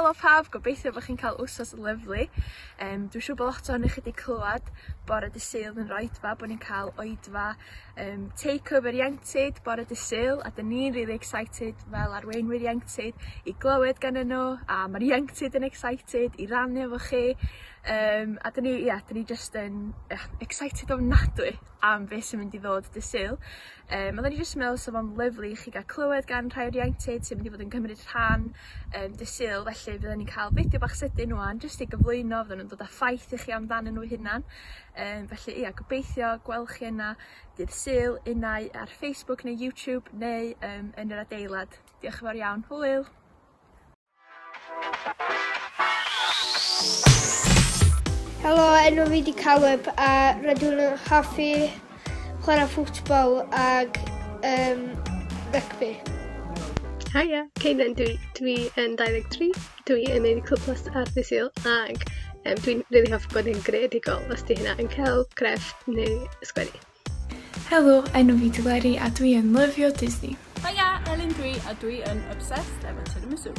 Helo pawb, gobeithio bo' chi'n cael wsos lyfli. Yym dwi'n siŵr bo' lot ohonoch chi 'di clywad bore dy' Sul yn yr oedfa bo' ni'n ca'l oedfa yym takeover ieuenctid bore dy' Sul a 'dyn ni'n rili excited fel arweinwyr ieuenctid i glywed gennyn nw a ma'r ieuenctid yn excited i rannu efo chi yym a 'dyn ni ia 'dyn ni jyst yn ia excited ofnadwy am beth sy'n mynd i ddod dy' Sul. Yym odden ni jyst yn meddwl 'sa fo'n lyfli i chi ga'l clywed gan rhai o'r ieuenctid sy'n mynd i fod yn cymryd rhan yym dy' Sul felly fydden ni'n ca'l fideo bach sydyn ŵan jyst i gyflwyno fydden nw'n dod â ffaith i chi amdanyn nw 'u hunan yym felly ia gobeithio gwel' chi yna dydd Sul unai ar Facebook neu YouTube neu yym yn yr adeilad. Diolch yn fawr iawn. Hwyl! Helo, enw fi di Caleb a rydw i'n hoffi chwarae ffwtbol ag um, rygbi. Haia, Caitlin dwi, dwi yn 23, dwi yn neud Clwb Plus ar Ddydd Sul ag um, dwi'n rili hoffi bod yn greadigol os 'di hynna yn celf, crefft neu sgwennu. Helo, enw fi 'di Leri a dwi yn lyfio Disney. Haia, Elin dwi a dwi yn obsessed efo tiramisu.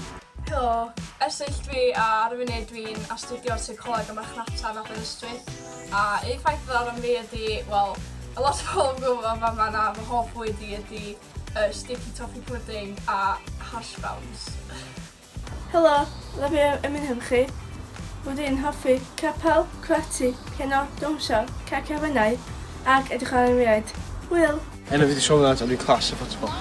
Helo, Esyllt dwi a ar y funud dwi'n astudio seicoleg a marchnata yn Aberystwyth a un ffaith ddiddorol am fi ydi wel ma' lot o pobl yn gwbo yn fama na fy hoff fwyd i ydi yy sticky toffee pudding a hash browns. Helo, lyfio ymuno efo chi. Rydw i'n hoffi capel, karate, piano, dawnsio, cracio ofynnau ac edrych ar anifeiliaid. Hwyl! Enw fi 'di Sioned a dwi'n class y ffwtbol.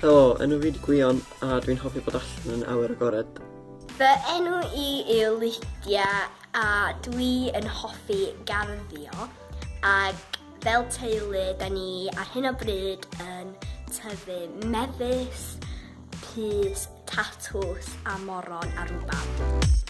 Helo, enw fi 'di Gwion a dwi'n hoffi bod allan yn awyr agored. Fy enw i yw Lydia A dwi yn hoffi garddio ac fel teulu da ni ar hyn o bryd yn tyfu mefus, pys, tatws a moron a rwbab.